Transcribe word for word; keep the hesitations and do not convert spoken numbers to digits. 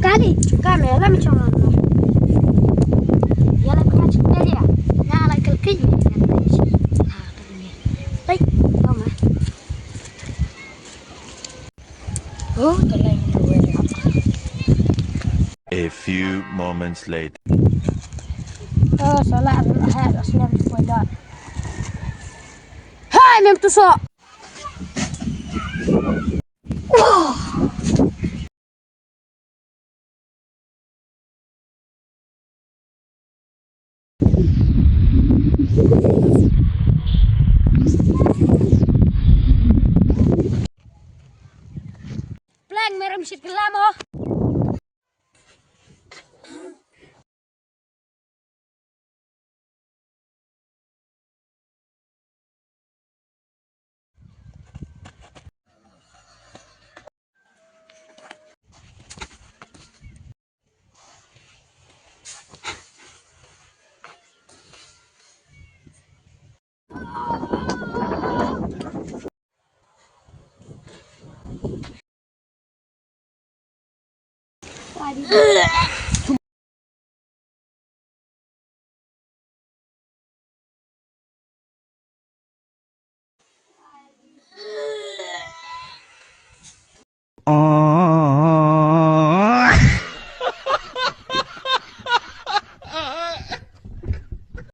Kali, kame, la mi chong. Ya la kama chik ya. Na la kal kini. Ai, tama. Oh, the line. A few moments later. Oh, salah, hai, aslam tu dah. Hai, nem tu so. Plang meram shit kelamo.